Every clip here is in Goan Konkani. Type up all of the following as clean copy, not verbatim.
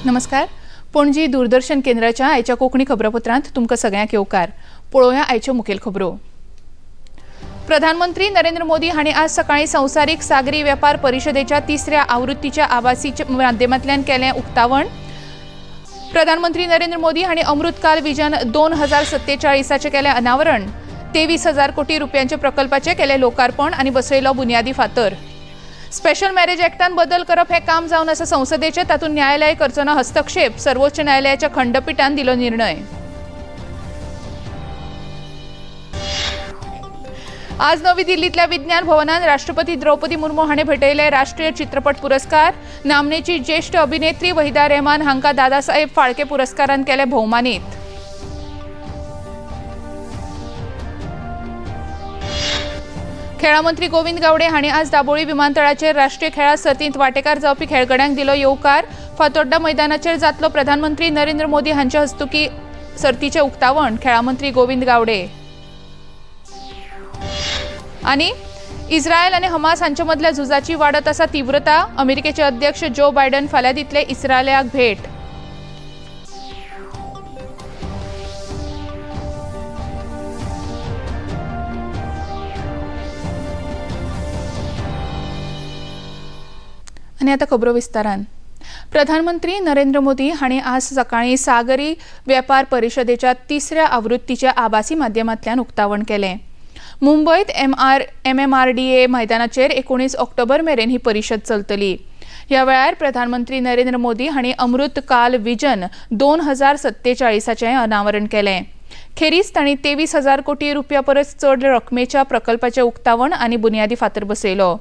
नमस्कार. पणजी दूरदर्शन केंद्राच्या आयच्या कोंकणी खबरापत्रांत तुमकां सगळ्यांक येवकार. पळोवया आयच्यो मुखेल खबरो. प्रधानमंत्री नरेंद्र मोदी हांणी आज सकाळीं संवसारीक सागरी वेपार परिशदेच्या तिसऱ्या आवृत्तीच्या आभासी माध्यमांतल्यान केलें उक्तावण. प्रधानमंत्री नरेंद्र मोदी हांणी अमृतकाल विजन 2047चें केलें अनावरण. 23,000 कोटी रुपयांच्या प्रकल्पाचें केलें लोकार्पण आनी बसयलो बुन्यादी फातर. स्पेशल मॅरेज ॲक्टान बदल करप हें काम जावन आसा संसदेचें, तातूंत न्यायालय करचो ना हस्तक्षेप, सर्वोच्च न्यायालयाच्या खंडपिठान दिलो निर्णय. आज नवी दिल्लीतल्या विज्ञान भवनान राष्ट्रपती द्रौपदी मुर्मू हांणी भेटयले राष्ट्रीय चित्रपट पुरस्कार. नामनेची ज्येष्ठ अभिनेत्री वहिदा रेहमान हांकां दादासाहेब फाळके पुरस्कारान केले भोवमानीत. खेळां मंत्री गोविंद गावडे हांणी आज दाबोळी विमानतळाचेर राष्ट्रीय खेळां सर्तींत वांटेकार जावपी खेळगड्यांक दिलो येवकार. फातोड्डा मैदानाचेर जातलो प्रधानमंत्री नरेंद्र मोदी हांचे हस्तुकी सर्तीचें उक्तावण. खेळां मंत्री गोविंद गावडे. आनी इस्रायल आनी हमास हांचे मदल्या झुजाची वाडत आसा तीव्रता. अमेरिकेचे अध्यक्ष जो बायडन फाल्यां दितले इस्रायलाक भेट. आनी आतां खबरो विस्तारान. प्रधानमंत्री नरेंद्र मोदी हांणी आज सकाळीं सागरी वेपार परिशदेच्या तिसऱ्या आवृत्तीच्या आभासी माध्यमांतल्यान उक्तावण केलें. मुंबयत एमएमआरडीए मैदानाचेर 19 ऑक्टोबर मेरेन ही परिशद चलतली. ह्या वेळार प्रधानमंत्री नरेंद्र मोदी हांणी अमृत काल विजन 2047चें अनावरण केलें. खेरीज तांणी 23,000 कोटी रुपया परस चड रकमेच्या प्रकल्पाचें उक्तावण आनी बुन्यादी फातर बसयलो.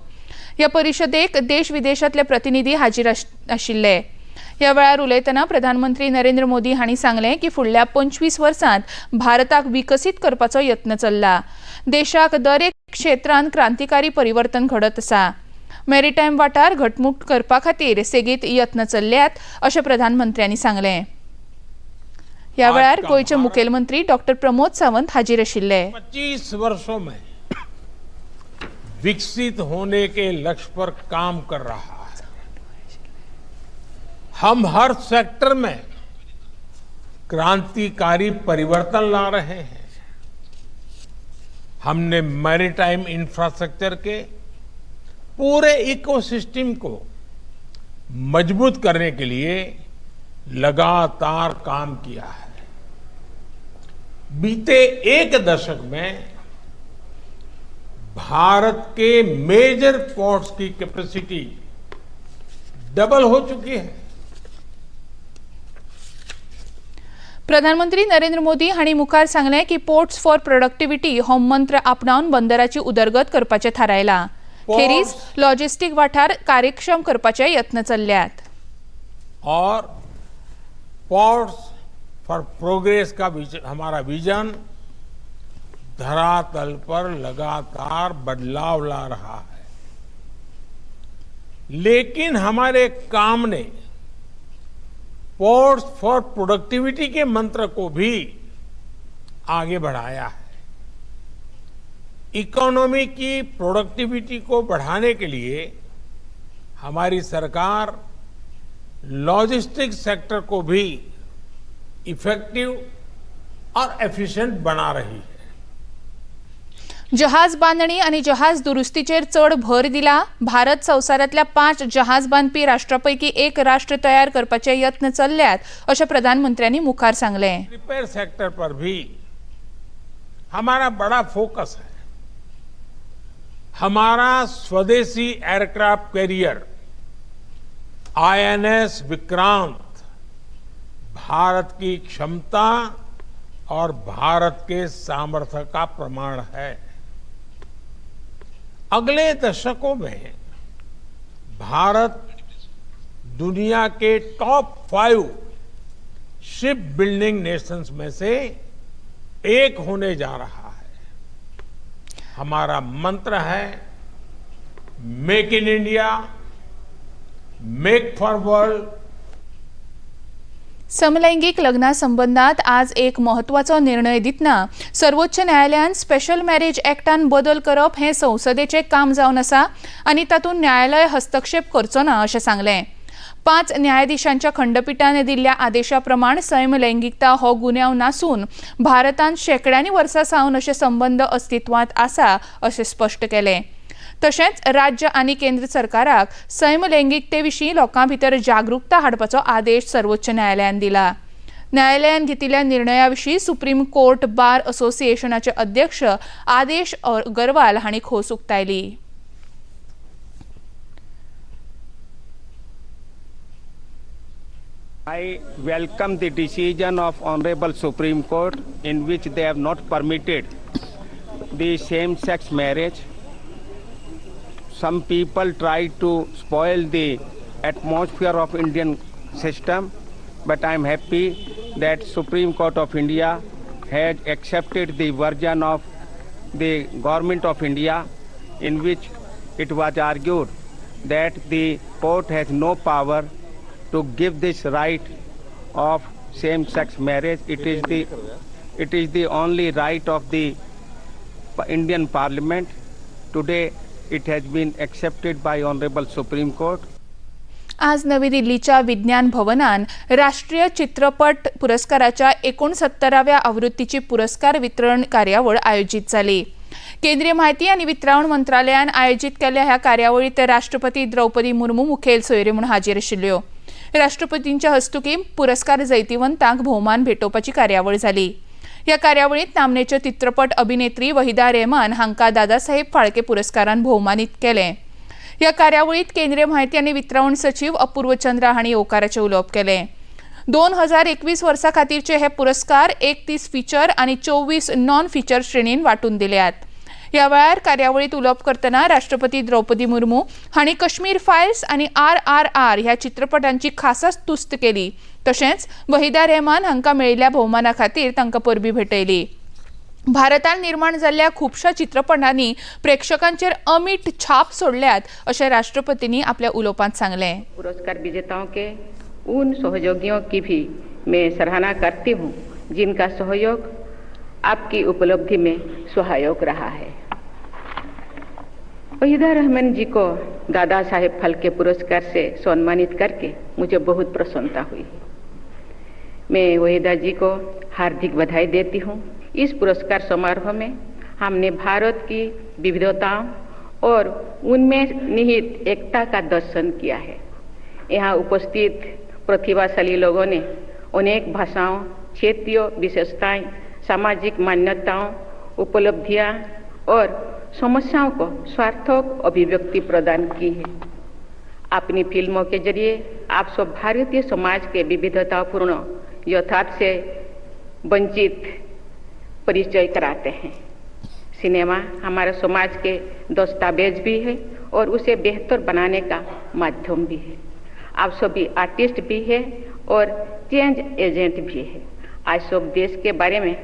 ह्या परिशदेक देश विदेशांतले प्रतिनिधी हाजीर आशिल्ले. ह्या वेळार उलयतना प्रधानमंत्री नरेंद्र मोदी हांणी सांगलें की फुडल्या 25 वर्सांत भारताक विकसीत करपाचो यत्न चल्ला. देशाक दर एक क्षेत्रांत क्रांतिकारी परिवर्तन घडत आसा. मॅरिटायम वाठार घटमूट करपा खातीर सेगीत यत्न चल्ल्यात अशें प्रधानमंत्र्यांनी सांगलें. ह्या वेळार गोंयचे मुखेलमंत्री डॉक्टर प्रमोद सावंत हाजीर आशिल्ले. 25 वर्षों में विकसित होने के लक्ष्य पर काम कर रहा है. हम हर सेक्टर में क्रांतिकारी परिवर्तन ला रहे हैं. हमने मैरीटाइम इंफ्रास्ट्रक्चर के पूरे इकोसिस्टम को मजबूत करने के लिए लगातार काम किया है. बीते एक दशक में भारत के मेजर पोर्ट्स की कैपेसिटी डबल हो चुकी है. प्रधानमंत्री नरेंद्र मोदी हांणी मुखार सांगलें की पोर्ट्स फॉर प्रोडक्टिव्हिटी हो मंत्र आपणावन बंदराची उदरगत करपाचें थारायलां. खेरीज लॉजिस्टीक वाठार कार्यक्षम करपाचे यत्न चल्ल्यात. और पोर्ट्स फॉर प्रोग्रेस का हमारा विजन धरातल पर लगातार बदलाव ला रहा है. लेकिन हमारे काम ने पोर्ट्स फॉर प्रोडक्टिविटी के मंत्र को भी आगे बढ़ाया है. इकोनॉमी की प्रोडक्टिविटी को बढ़ाने के लिए हमारी सरकार लॉजिस्टिक सेक्टर को भी इफेक्टिव और एफिशिएंट बना रही है. जहाज बांदणी आनी जहाज दुरुस्तीचेर चड भर दिला. भारत संवसारांतल्या 5 जहाज बांदपी राष्ट्रापैकी एक राष्ट्र तयार करपाचे यत्न चल्ल्यात अशें प्रधानमंत्र्यांनी मुखार सांगलें. रिपेयर सेक्टर पर भी हमारा बड़ा फोकस है. हमारा स्वदेशी aircraft carrier INS Vikrant Bharat की क्षमता और भारत के सामर्थ्य का प्रमाण है. अगले दशकों में भारत दुनिया K top 5 ship building Nations में से एक होने जा रहा है. हमारा मंत्र है, Make in India, make for world. समलैंगिक लग्ना संबंदात आज एक म्हत्वाचो निर्णय दितना सर्वोच्च न्यायालयान स्पेशल मॅरेज ॲक्टान बदल करप हें संसदेचें काम जावन आसा आनी तातूंत न्यायालय हस्तक्षेप करचो ना अशें सांगलें. 5 न्यायाधीशांच्या खंडपीठान दिल्ल्या आदेशा प्रमाण समलैंगिकता हो गुन्यांव नासून भारतांत शेंकड्यांनी वर्सां सावन अशे संबंद अस्तित्वांत आसा अशें स्पश्ट केलें. तशेंच राज्य आनी केंद्र सरकाराक समलैंगिकते विशीं लोकां भितर जागृकता हाडपाचो आदेश सर्वोच्च न्यायालयान दिला. न्यायालयान घेतिल्ल्या निर्णया विशीं सुप्रीम कोर्ट बार असोसिएशनाचे अध्यक्ष आदेश अगरवाल हांणी खोस उक्तायली. I welcome the decision of Honorable Supreme Court in which they have not permitted the same-sex marriage. Some people try to spoil the atmosphere of Indian system, but I am happy that Supreme Court of India has accepted the version of the Government of India in which it was argued that the court has no power to give this right of same-sex marriage. It is the only right of the Indian Parliament. Today it has been accepted by Honorable Supreme Court. आज नवी दिल्लीच्या विज्ञान भवनान राष्ट्रीय चित्रपट पुरस्काराच्या 69व्या आवृत्तीची पुरस्कार वितरण कार्यावळ आयोजीत जाली. केंद्रीय माहिती आनी वितरावण मंत्रालयान आयोजीत केल्ल्या ह्या कार्यावळीत राष्ट्रपती द्रौपदी मुर्मू मुखेल सोयरे म्हूण हाजीर आशिल्ल्यो. राष्ट्रपतींच्या हस्तुकीं पुरस्कार जैतिवंतांक भोवमान भेटोवपाची कार्यावळ जाली. ह्या कार्यावळींत नामनेच्यो चित्रपट अभिनेत्री वहिदा रेहमान हांकां दादासाहेब फाळके पुरस्कारान भोवमानीत केलें. ह्या कार्यावळींत केंद्रीय माहिती आनी वितरावण सचीव अपूर्व चंद्रा हांणी येवकाराचें उलोवप केलें. 2021 वर्सा खातीरचे हे पुरस्कार 31 फीचर आनी 24 नॉन फीचर श्रेणीन वांटून दिल्यात. ह्या वेळार कार्यावळींत उलोवप करतना राष्ट्रपती द्रौपदी मुर्मू हांणी कश्मीर फायल्स आनी RRR ह्या चित्रपटांची खासा तुस्त केली. तशेंच वहिदा रेहमान हांकां मेळिल्ल्या भोवमाना खातीर तांकां परबीं भेटयली. भारतान निर्माण जाल्ल्या खुबश्या चित्रपटांनी प्रेक्षकांचेर अमीट छाप सोडल्यात अशें राष्ट्रपतींनी आपल्या उलोवपांत सांगलें. पुरस्कार विजेताओं के उन सहयोगियों की भी मैं सराहना करती हूँ जिनका सहयोग आपकी उपलब्धि में सहायक रहा है. वहीदा रहमान जी को दादा साहेब फाल्के पुरस्कार से सम्मानित करके मुझे बहुत प्रसन्नता हुई. मैं वहीदा जी को हार्दिक बधाई देती हूँ. इस पुरस्कार समारोह में हमने भारत की विविधताओं और उनमें निहित एकता का दर्शन किया है. यहाँ उपस्थित प्रतिभाशाली लोगों ने अनेक भाषाओं, क्षेत्रीय विशेषताएं, सामाजिक मान्यताओं, उपलब्धियां और समस्याओं को सार्थक अभिव्यक्ति प्रदान की है. अपनी फिल्मों के जरिए आप सब भारतीय समाज के विविधतापूर्ण यथार्थ से वंचित परिचय कराते हैं. सिनेमा हमारे समाज के दस्तावेज भी है और उसे बेहतर बनाने का माध्यम भी है. आप सभी आर्टिस्ट भी है और चेंज एजेंट भी है. आज सब देश के बारे में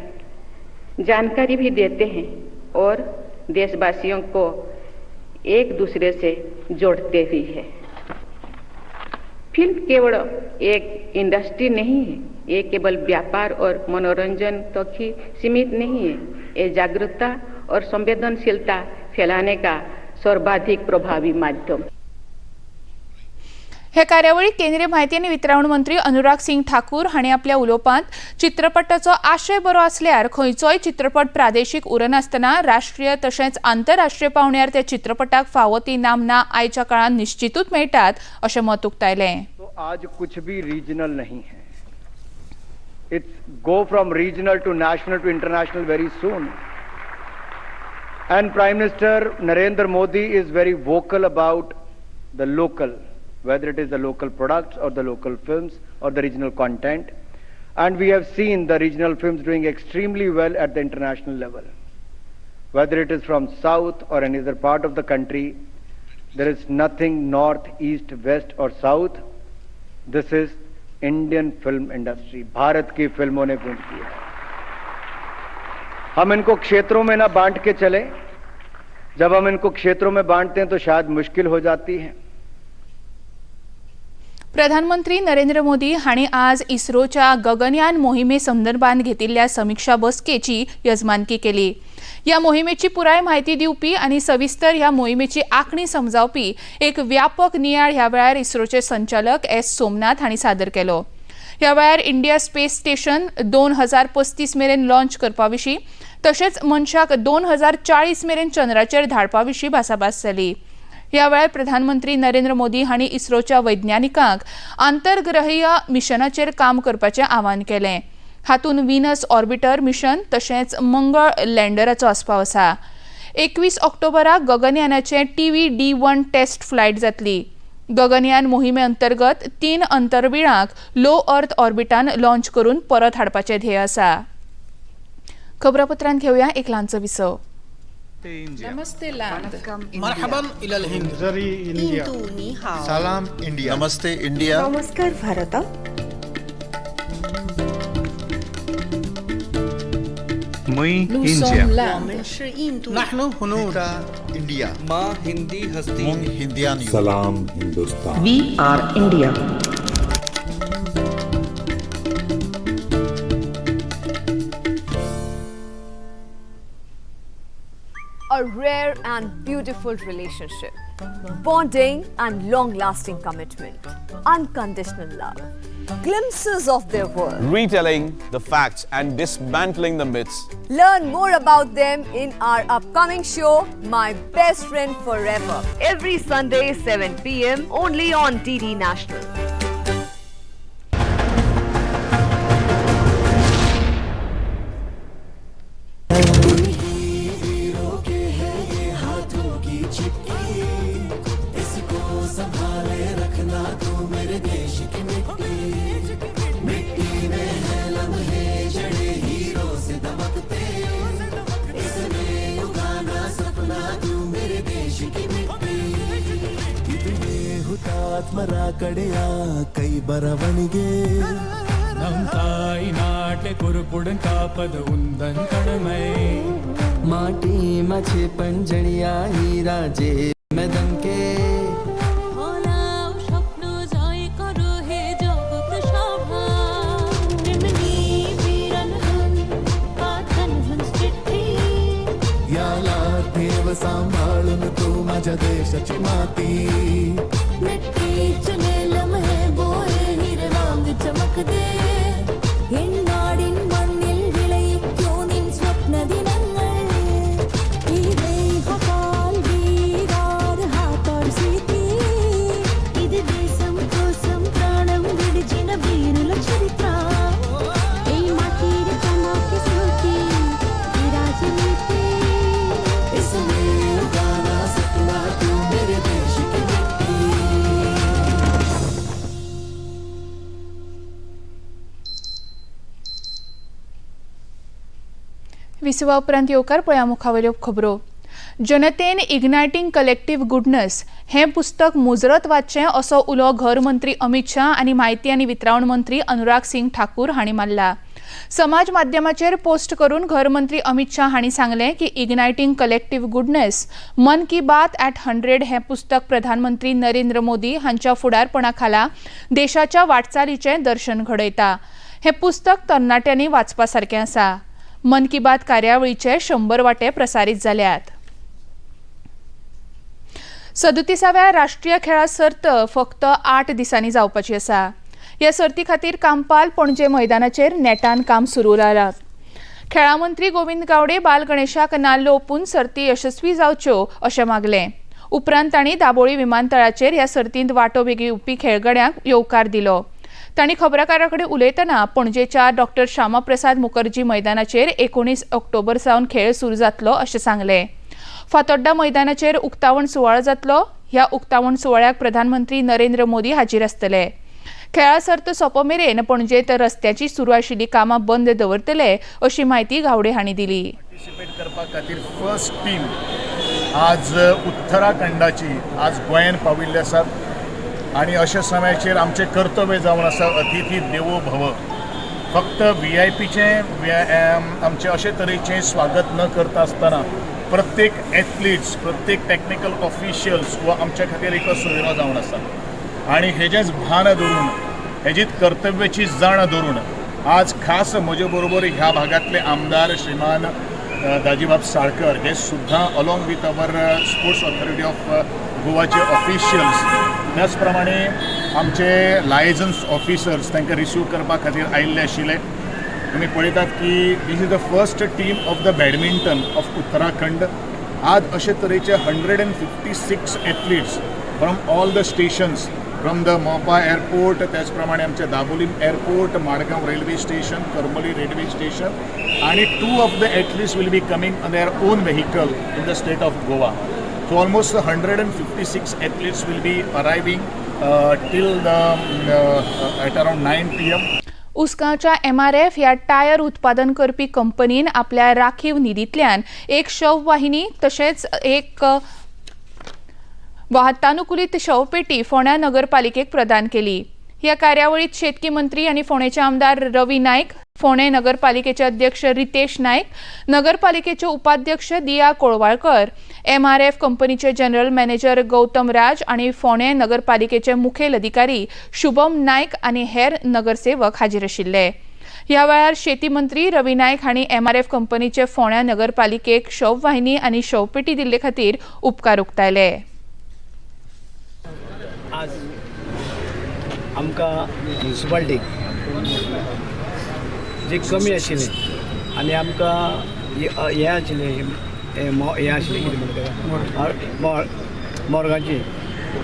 जानकारी भी देते हैं और देशवासियों को एक दूसरे से जोड़ते भी है. फिल्म केवल एक इंडस्ट्री नहीं है. ये केवल व्यापार और मनोरंजन तक ही सीमित नहीं है. ये जागरूकता और संवेदनशीलता फैलाने का सर्वाधिक प्रभावी माध्यम. हे कार्यावळीक केंद्रीय माहिती आनी वितरावण मंत्री अनुराग सिंग ठाकूर हांणी आपल्या उलोवपांत चित्रपटाचो आशय बरो आसल्यार खंयचोय चित्रपट प्रादेशीक उरनासतना राष्ट्रीय तशेंच आंतरराष्ट्रीय पावंड्यार त्या चित्रपटाक फावो ती नामना आयच्या काळांत निश्चितूच मेळटात अशें मत उक्तायलें. तो आज कुछ भी रीजनल नहीं है. It's go from regional to national to international very soon. And Prime Minister Narendra Modi is very vocal about the local, whether it is the local products or the local films or the regional content. And we have seen the regional films doing extremely well at the international level. Whether it is from south or any other part of the country, there is nothing north, east, west or south. This is Indian film industry. Bharat की फिल्मों ने गूंज दिया है. हम इनको क्षेत्रों में ना बांट के चले. जब हम इनको क्षेत्रों में बांटते हैं तो शायद मुश्किल हो जाती है. प्रधानमंत्री नरेंद्र मोदी हांणी आज इस्रोच्या गगनयान मोहिमे संदर्भात घेतिल्ल्या समिक्षा बसकेची यजमानकी केली. ह्या मोहिमेची पुराय म्हायती दिवपी आनी सविस्तर ह्या मोहिमेची आंखणी समजावपी एक व्यापक नियाळ ह्या वेळार इस्रोचे संचालक एस सोमनाथ हांणी सादर केलो. ह्या वेळार इंडिया स्पेस स्टेशन 2035 मेरेन लॉन्च करपा विशीं तशेंच मनशाक 2040 मेरेन चंद्राचेर धाडपा विशीं भासाभास जाली. ह्या वेळार प्रधानमंत्री नरेंद्र मोदी हांणी इस्रोच्या वैज्ञानिकांक आंतरग्रहीय मिशनाचेर काम करपाचें आवाहन केलें. हातूंत व्हीनस ऑर्बिटर मिशन तशेंच मंगळ लँडराचो आस्पाव आसा. 21 ऑक्टोबराक गगनयानाचें TV-D1 test flight जातली. गगनयान मोहिमे अंतर्गत 3 अंतर्बिळांक लो अर्थ ऑर्बिटान लॉन्च करून परत हाडपाचें ध्येय आसा. खबरापत्रांत घेवया एक ल्हानसो विसव. Namaste land. مرحبا إلى الهند. Salam India. Namaste India. Namaskar Bharat. Mui Nous India. sommes l'Inde. نحن هنود. India. माँ हिंदी हस्ती. Mung Hindian. Salam Hindustan. We are India. A rare and beautiful relationship, bonding and long-lasting commitment, unconditional love, glimpses of their world. Retelling the facts and dismantling the myths. Learn more about them in our upcoming show, My Best Friend Forever, every Sunday 7 p.m. only on DD National. ಕಡೆಯ ಕೈ ಬರವಣಿಗೆ நம் தாய் நாட்டை பொறுப்புடன் காப்பது உந்தன் கடமை. माटी मछे पंजड़िया हीरा जे मैदन के স্বপ্ন জয় করো হে জগৎ সভা. याला ठेव सांभाळून तू माझ्या देशाची माती. ചമക്കുതേ എന്നാടിൻ മണ്ണിൽ വിളയിക്കൂ നിൻ സ്വപ്നദിനങ്ങൾ. ఇది దేశం కోసం ప్రాణం విడిచిన వీరుల చరిత్ర. এই মাটির চমকে স্মৃতি এই রাজনীতি. इसमें उगाना सपना तू मेरे देश की मिट्टी. विसवा उपरांत येवकार. पळया मुखावयल्यो खबरो. जनतेन इग्नायटींग कलेक्टिव्ह गुडनेस हें पुस्तक मुजरत वाचचें असो उलो घर मंत्री अमित शाह आनी म्हायती आनी वितरावण मंत्री अनुराग सिंग ठाकूर हांणी मारला. समाज माध्यमाचेर पोस्ट करून घर मंत्री अमित शाह हांणी सांगलें की इग्नायटींग कलेक्टिव्ह गुडनेस मन की बात ॲट 100 हें पुस्तक प्रधानमंत्री नरेंद्र मोदी हांच्या फुडारपणा खाला देशाच्या वाटचालीचें दर्शन घडयता. हें पुस्तक तरणाट्यांनी वाचपा सारकें आसा. मन की बात कार्यावळीचे 100 वांटे प्रसारीत जाल्यात. 37व्या राष्ट्रीय खेळां सर्त फक्त 8 दिसांनी जावपाची आसा. ह्या सर्ती खातीर कांपाल पणजे मैदानाचेर नेटान काम सुरू जालां. खेळां मंत्री गोविंद गावडे बाल गणेशाक नाल्ल ओंपून सर्ती यशस्वी जावच्यो अशें मागलें. उपरांत तांणी दाबोळी विमानतळाचेर ह्या सर्तींत वांटो घेवपी खेळगड्यांक येवकार दिलो. तांणी खबराकारां कडेन उलयतना पणजेच्या डॉक्टर श्यामाप्रसाद मुखर्जी मैदानाचेर 19 ऑक्टोबर सावन खेळ सुरू जातलो अशें सांगलें. फातोड्डा मैदानाचेर उक्तावण सुवाळो जातलो. ह्या उक्तावण सुवाळ्याक प्रधानमंत्री नरेंद्र मोदी हाजीर आसतले. खेळां सर्त सोंपो मेरेन पणजेंत रस्त्याची सुरू आशिल्ली कामां बंद दवरतले अशी म्हायती गावडे हांणी दिली. पार्टिसिपेट करपा खातीर फर्स्ट टीम आज उत्तराखंडाची आज गोंयान पाविल्ले आसात आनी अशा समयाचेर आमचें कर्तव्य जावन आसा अतिथी देवो भव. फक्त व्हीआयपीचें आमचें अशे तरेचें स्वागत न करता आसतना प्रत्येक एथलिट्स, प्रत्येक टॅक्निकल ऑफिशियल्स हो आमच्या खातीर एक सोयरो जावन आसा. आनी हेजेंच भान धरून, हेजीच कर्तव्याची जाण धरून आज खास म्हजे बरोबर ह्या भागांतले आमदार श्रीमान दाजीबाब साळकर हे सुद्दां along with our Sports Authority of गोवाचे ऑफिशियल्स, त्याच प्रमाणे आमचे लायजन्स ऑफिसर्स तांकां रिसीव करपा खातीर आयिल्ले आशिल्ले. तुमी पळयतात की this is the first team of the badminton of Uttarakhand. आज अशे तरेचे 156 athletes from all the stations, from the Mopa airport, त्याच प्रमाणे आमचे Dabolim airport, Madgaon railway station, Karmali railway station आणि 2 of the athletes will be coming on their own vehicle in the state of Goa. So almost 156 athletes will be arriving till the at around 9 PM. उसगांवच्या MRF ह्या टायर उत्पादन करपी कंपनीन आपल्या राखीव निधींतल्यान एक शववाहिनी तशेंच एक वातानुकुलीत शवपेटी फोंड्या नगरपालिकेक प्रदान केली. ह्या कार्यावळीत शेतकी मंत्री आनी फोंडेचे आमदार रवी नायक, फोंडें नगरपालिकेचे अध्यक्ष रितेश नायक, नगरपालिकेचे उपाध्यक्ष दिया कोळवाळकर, एमआरएफ कंपनीचे जनरल मॅनेजर गौतम राज आनी फोंडें नगरपालिकेचे मुखेल अधिकारी शुभम नायक आनी हेर नगरसेवक हाजीर आशिल्ले. ह्या वेळार शेती मंत्री रवी नायक हांणी एमआरएफ कंपनीचे फोंड्या नगरपालिकेक शववाहिनी आनी शवपेटी दिल्ले खातीर उपकार उक्तायले. आज आमकां म्युनिसिपालिटीक जी कमी आशिल्ली आनी आमकां हें आशिल्लें, हें आशिल्लें कितें म्हणटा मोर्गाची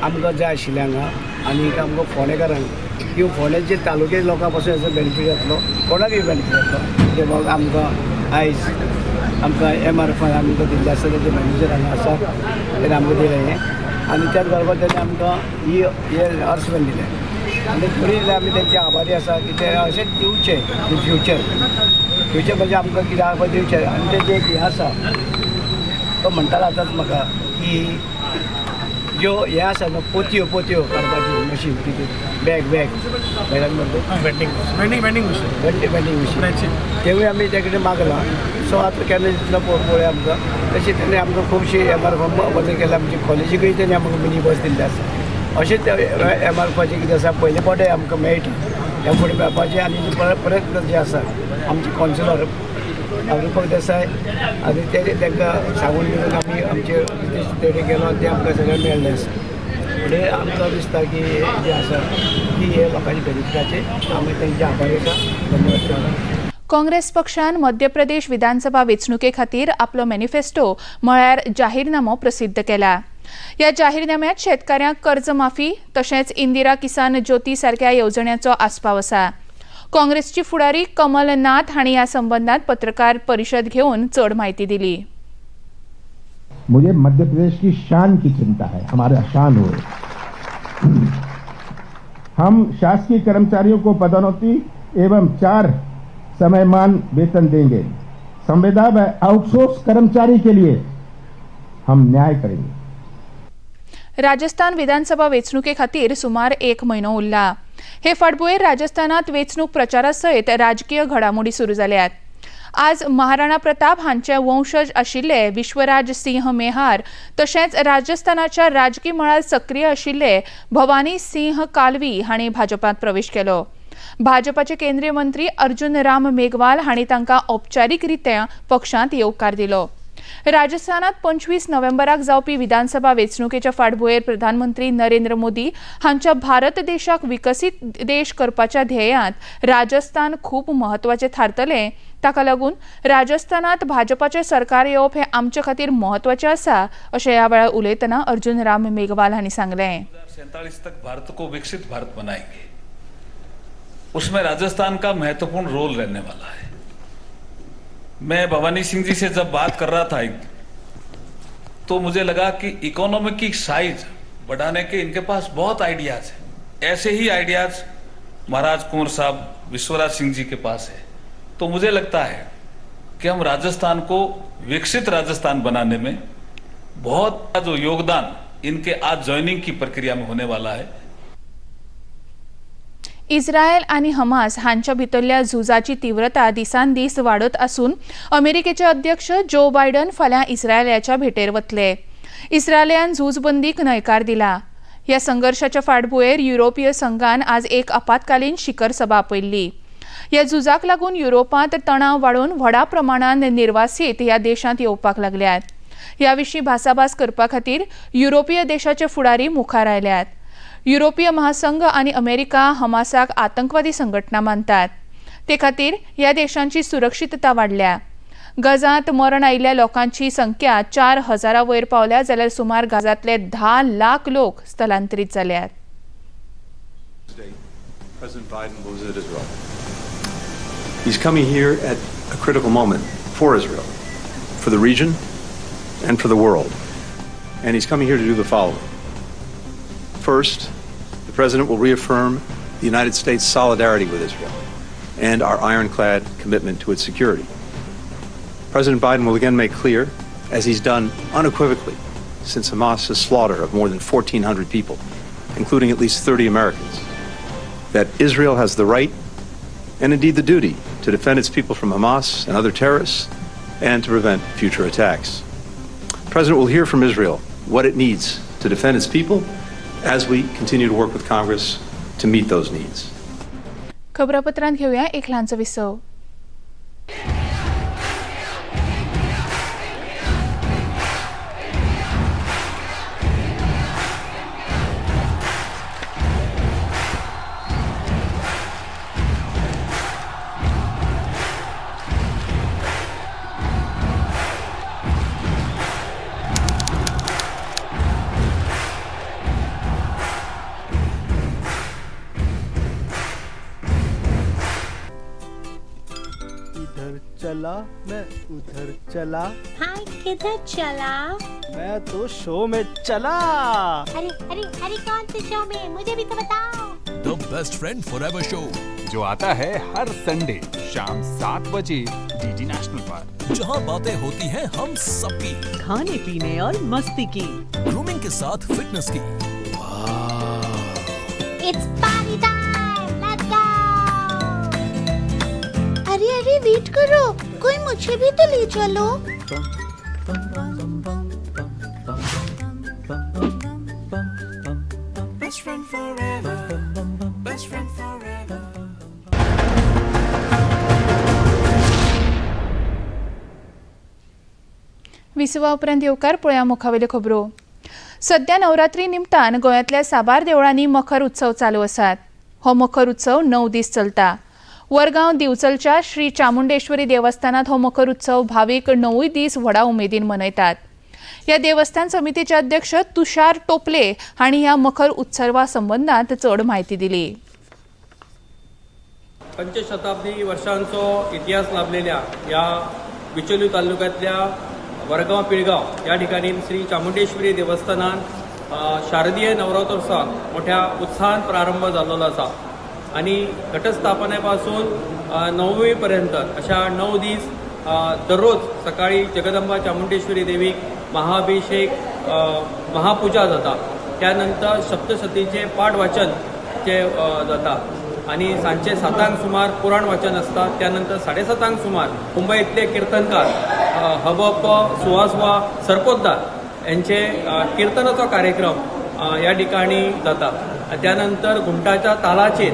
आमकां जाय आशिल्लें हांगा. आनी आमकां फोंडेकारांक किंवा फोंडेचे तालुके लोकां पासून हेजो बेनिफीट जातलो, कोणाकय बेनिफीट जातलो. ते आमकां आयज आमकां एमआरएफान आमकां दिल्लें आसा, तेजे मॅनेजर हांगा आसा, तेणें आमकां दिलें हें. आनी त्याच बरोबर तेणें आमकां ही हें अर्सवेन दिलें आनी थोडी आमी तेंचे आभारी आसा की ते अशेंच दिवचें इन फ्युचर. फ्युचर म्हणजे आमकां कितें आहा पळय दिवचें. आनी तेजें एक हें आसा, तो म्हणटालो आतांच म्हाका की ज्यो हें आसा न्हू पोतयो पोतयो काडपाची मशीन, कितें बॅग बॅग बॅगान म्हणटा vending vending vending machine, vending machine, तेवूय आमी त्या कडेन मागलां. सो आतां केन्ना दितलो पळोवया आमकां. तशें तेणें आमकां खुबशी एमआरएफ बदल केल्या, आमची कॉलेजीकूय तेणें आमकां मिनी बस दिल्ली आसा. अशेंच एमआरएफाचें कितें आसा पयले फावटी आमकां मेळटा, ह्या फुडें मेळपाचें. आनी प्रयत्न जे आसा आमचे कावन्सिलर रुपक देसाय आनी ते तांकां सांगून बिगून आमी आमचे तेडे गेलो आनी तें आमकां सगळें मेळ्ळें आसा. म्हणजे आमकां दिसता की जें आसा की हे लोकांचे बेनिफिटाचें आमी तेंचे आभारी आसा. धन्यवाद. काँग्रेस पक्षान मध्य प्रदेश विधानसभा वेंचणुके खातीर आपलो मॅनिफेस्टो म्हळ्यार जाहीरनामो प्रसिद्ध केला. ह्या जाहीरनाम्यांत शेतकाऱ्यांक कर्ज माफी तशेंच इंदिरा किसान ज्योती सारक्या येवजण्यांचो आस्पाव आसा. काँग्रेसची फुडारी कमल नाथ हांणी ह्या संबंदांत पत्रकार परिशद घेवन चड म्हायती दिली. मुझे मध्य प्रदेश की शान की चिंता है, हमारा शान हो. हम शासकीय कर्मचारियों को पदोन्नति एवं 4 समयमान वेतन देंगे. संविदा व आउटसोर्स कर्मचारी के लिए हम न्याय करेंगे. राजस्थान विधानसभा वेंचणुके खातीर सुमार 1 म्हयनो उरला. हे फाटभुंयेर राजस्थानात वेंचणूक प्रचारा सयत राजकीय घडामोडी सुरू जाल्यात. आज महाराणा प्रताप हांचे वंशज आशिल्ले विश्वराज सिंह मेहार तशेंच राजस्थानाच्या राजकी मळार सक्रीय आशिल्ले भवानी सिंह कालवी हांणी भाजपांत प्रवेश केलो. भाजपाचे केंद्रीय मंत्री अर्जुन राम मेघवाल हांणी तांकां औपचारीक रित्या पक्षांत येवकार दिलो. राजस्थानात 25 नोव्हेंबराक जावपी विधानसभा वेंचणुकेच्या फाटभुंयेर प्रधानमंत्री नरेंद्र मोदी हांच्या भारत देशाक विकसीत देश करपाच्या ध्येयांत राजस्थान खूब म्हत्वाचें थारतलें. ताका लागून राजस्थानात भाजपाचें सरकार येवप हें आमचे खातीर म्हत्वाचें आसा अशें ह्या वेळार उलयतना अर्जुन राम मेघवाल हांणी सांगलें. 2047 तक भारत को विकसित भारत बनाएंगे, उसमें राजस्थान का महत्वपूर्ण रोल रहने वाला है. मैं भवानी सिंह जी से जब बात कर रहा था तो मुझे लगा कि इकोनॉमी की साइज बढ़ाने के इनके पास बहुत आइडियाज हैं. ऐसे ही आइडियाज महाराज कुंवर साहब विश्वराज सिंह जी के पास है. तो मुझे लगता है कि हम राजस्थान को विकसित राजस्थान बनाने में बहुत जो योगदान इनके आज ज्वाइनिंग की प्रक्रिया में होने वाला है. इस्रायल आनी हमास हांच्या भितरल्या झुजाची तीव्रता दिसान दीस वाडत आसून अमेरिकेचे अध्यक्ष जो बायडन फाल्यां इस्रायलाच्या भेटेर वतले. इस्रायलान झुजबंदीक न्हयकार दिला. ह्या संघर्शाच्या फाटभुंयेर युरोपीय संघान आज एक आपातकालीन शिखर सभा आपयल्ली. ह्या झुजाक लागून युरोपांत तणाव वाडून व्हडा प्रमाणान निर्वासीत ह्या देशांत येवपाक लागल्यात. ह्या विशीं भासाभास करपा खातीर युरोपीय देशाचे फुडारी मुखार आयल्यात. युरोपीय महासंघ आनी अमेरिका हमासाक आतंकवादी संघटना मानतात. ते खातीर ह्या देशांची सुरक्षितता वाडल्या. गजांत मरण आयिल्ल्या लोकांची संख्या 4000 वयर पावल्या, जाल्यार सुमार गाजांतले 10 लाख लोक स्थलांतरीत जाल्यात. President Biden will visit Israel. He's coming here at a critical moment for Israel, for the region, and for the world. And he's coming here to do the following. First, the President will reaffirm the United States' solidarity with Israel and our ironclad commitment to its security. President Biden will again make clear, as he's done unequivocally since Hamas's slaughter of more than 1,400 people, including at least 30 Americans, that Israel has the right and indeed the duty to defend its people from Hamas and other terrorists and to prevent future attacks. The President will hear from Israel what it needs to defend its people as we continue to work with Congress to meet those needs. खबरापत्रांत घेऊया एक ल्हानसो विसव. चला मैं उधर चला, हाय किधर चला? मैं तो शो में चला. अरे अरे अरे कौन से शो में, मुझे भी तो बताओ. The best friend forever show जो आता है हर संडे शाम 7 बजे डीडी नेशनल पर, जहां बातें होती हैं हम सबकी, खाने पीने और मस्ती की, ग्रूमिंग के साथ फिटनेस की. It's party time, let's go. अरे अरे वेट करो, कोई मुझे भी तो ले चलो. Best friend forever, best friend forever. विसवा उपरांत येवकार पळया मुखावेल्यो खबरो. सध्या नवरात्री निमतान गोंयांतल्या साबार देवळांनी मखर उत्सव चालू आसात. हो मखर उत्सव 9 दीस चलता. वरगांव दिवचलच्या श्री चामुंडेश्वरी देवस्थानात हो मखर उत्सव भावीक 9 दीस व्हडा उमेदीन मनयतात. ह्या देवस्थान समितीचे अध्यक्ष तुषार टोपले हांणी ह्या मखर उत्सवा संबंदांत चड म्हायती दिली. पंचशताब्दी वर्षांचो इतिहास लाभलेल्या ह्या बिचोली तालुक्यातल्या वरगांव पिळगांव या ठिकाणी श्री चामुंडेश्वरी देवस्थानान शारदीय नवरात्रोत्सवाक मोठ्या उत्साहान प्रारंभ जाल्लो आसा आनी घटस्थापनेपासून नवमीपर्यंत अशा 9 दीस दररोज सकाळी जगदंबा चामुंडेश्वरी देवीक महाअभिषेक महापूजा जाता. त्यानंतर सप्तशतीचे पाठ वाचन जे जाता आणि सांजचे 7 सुमार पुराण वाचन आसता. त्यानंतर 7:30 सुमार मुंबईतले कीर्तनकार हबप सुवासवा सरपोतदार यांचे कीर्तनाचो कार्यक्रम या ठिकाणी जाता. त्यानंतर घुमटाच्या तालाचेर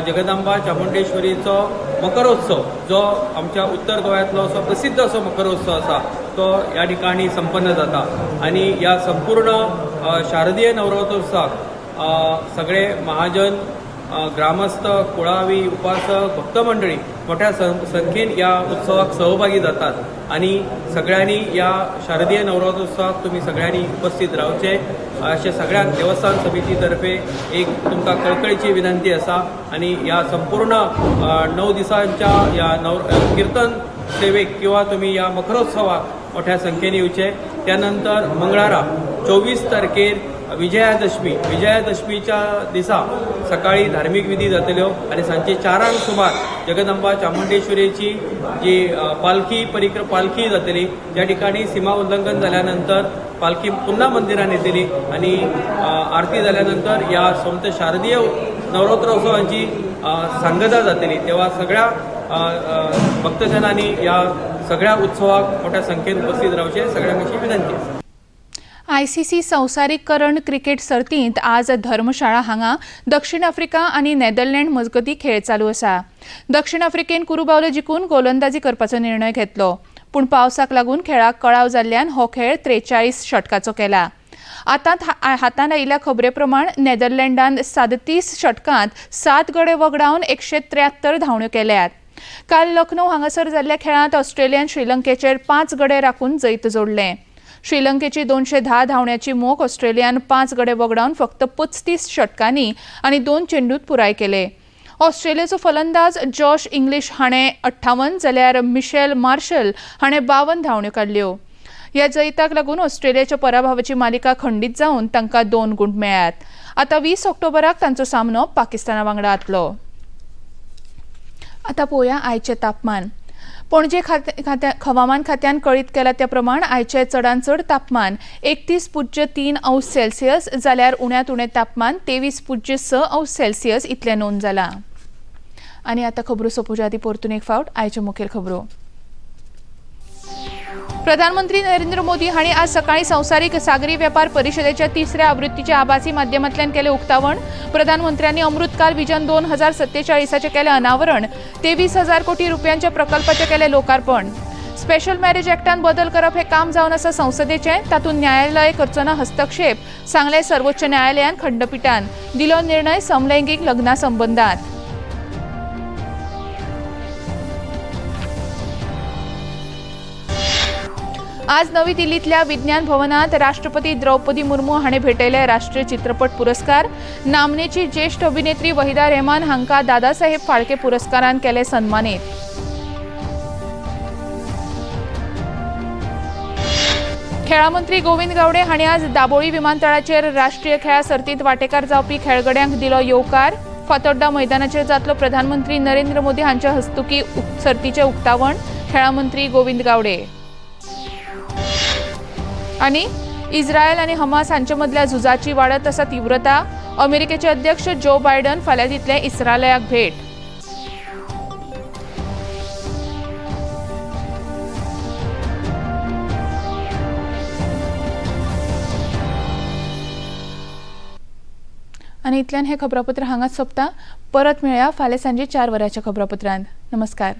जगदंबा चामुंडेश्वरीचो मकरोत्सव जो आमच्या उत्तर गोंयांतलो असो प्रसिद्ध असो मकरोत्सव आसा तो ह्या ठिकाणी संपन्न जाता. आनी ह्या संपूर्ण शारदीय नवरात्रोत्सवाक सगळे महाजन, ग्रामस्थ, कुळावी, उपासक, भक्तमंडळी मोठ्या संख्येन ह्या उत्सवाक सहभागी जातात आनी सगळ्यांनी ह्या शारदीय नवरात्रोत्सवाक तुमी सगळ्यांनी उपस्थित रावचे अशें सगळ्यांक देवस्थान समिती तर्फे एक तुमकां कळकळीची विनंती आसा. आनी ह्या संपूर्ण 9 दिसांच्या ह्या किर्तन सेवेक किंवा तुमी ह्या मखरोत्सवाक मोठ्या संख्येन येवचे. त्यानंतर मंगळारा 24 तारखेर विजयादशमी, विजयादशमीच्या दिसा सकाळी धार्मीक विधी जातल्यो आनी सांजचे 4 सुमार जगदंबा चामुंडेश्वरीची जी पालखी पालखी जातली, ज्या ठिकाणी सीमा उल्लंघन जाल्यानंतर पालखी पुन्हा मंदिरान येतली आनी आरती जाल्यानंतर ह्या संत शारदीय नवरात्रोत्सवाची सांगता जातली. तेव्हा सगळ्या भक्तजनांनी ह्या सगळ्या उत्सवाक मोठ्या संख्येन उपस्थित रावचे सगळ्यांक अशी विनंती आसा. आयसीसी संवसारीक करंड क्रिकेट सर्तींत आज धर्मशाळा हांगा दक्षिण आफ्रिका आनी नेदरलँड मजगतीं खेळ चालू आसा. दक्षिण आफ्रिकेन कुरूबावलो जिखून गोलंदाजी करपाचो निर्णय घेतलो, पूण पावसाक लागून खेळाक कळाव जाल्ल्यान हो खेळ 43 षटकाचो केला. आतां हातांत आयिल्ल्या खबरे प्रमाण नेदरलँडान 37 षटकांत 7 गडे वगडावन 173 धांवण्यो केल्यात. काल लखनौ हांगासर जाल्ल्या खेळांत ऑस्ट्रेलियान श्रीलंकेचेर 5 गडे राखून जैत जोडलें. श्रीलंकेची 210 धांवण्याची मोख ऑस्ट्रेलियान 5 गडे वगडावन फक्त 35 षटकांनी आनी 2 चेंडूत पुराय केले. ऑस्ट्रेलियाचो फलंदाज जॉश इंग्लिश हाणें 58 जाल्यार मिशेल मार्शल हाणें 52 धांवण्यो काडल्यो. ह्या जैताक लागून ऑस्ट्रेलियाच्या पराभवाची मालिका खंडीत जावन तांकां 2 गूण मेळ्ळ्यात. आतां 20 ऑक्टोबराक तांचो सामनो पाकिस्ताना वांगडा जातलो. आतां पळोवया आयचें तापमान. पणजे हवामान खात्यान कळीत केला त्या प्रमाण आयचें चडांत चड तापमान 31.3 अंश सेल्सियस जाल्यार उण्यांत उणें तापमान 23.6 अंश सेल्सियस इतलें नोंद जालां. आनी आतां खबरो सोंपोवच्या आदीं परतून एक फावट आयच्यो मुखेल खबरो. प्रधानमंत्री नरेंद्र मोदी हांणी आज सकाळी संवसारीक सागरी वेपार परिशदेच्या तिसऱ्या आवृत्तीच्या आभासी माध्यमांतल्यान केलें उक्तावण. प्रधानमंत्र्यांनी अमृतकाल विजन 2047 केलें अनावरण. 23,000 कोटी रुपयांच्या प्रकल्पाचें केलें लोकार्पण. स्पेशल मॅरेज ॲक्टान बदल करप हें काम जावन आसा संसदेचें, तातूंत न्यायालय करचो ना हस्तक्षेप, सांगलें सर्वोच्च न्यायालयान खंडपिठान. दिलो निर्णय समलैंगीक लग्ना संबंदांत. आज नवी दिल्लीतल्या विज्ञान भवनात राष्ट्रपती द्रौपदी मुर्मू हाणें भेटयले राष्ट्रीय चित्रपट पुरस्कार. नामनेची ज्येष्ठ अभिनेत्री वहिदा रेहमान हांकां दादासाहेब फाळके पुरस्कारान केले सन्मानीत. खेळां मंत्री गोविंद गावडे हांणी आज दाबोळी विमानतळाचेर राष्ट्रीय खेळां सर्तींत वांटेकार जावपी खेळगड्यांक दिलो येवकार. फातोड्डा मैदानाचेर जातलो प्रधानमंत्री नरेंद्र मोदी हांच्या हस्तुकी सर्तीचें उक्तावण. खेळां मंत्री गोविंद गावडे. आनी इस्रायल आनी हमास हांचे मदल्या झुजाची वाडत आसा तीव्रता. अमेरिकेचे अध्यक्ष जो बायडन फाल्यां दितले इस्रायलाक भेट. आनी इतल्यान हें खबरापत्र हांगाच सोंपता. परत मेळया फाल्यां सांजे 4 वरांच्या खबरापत्रांत. नमस्कार.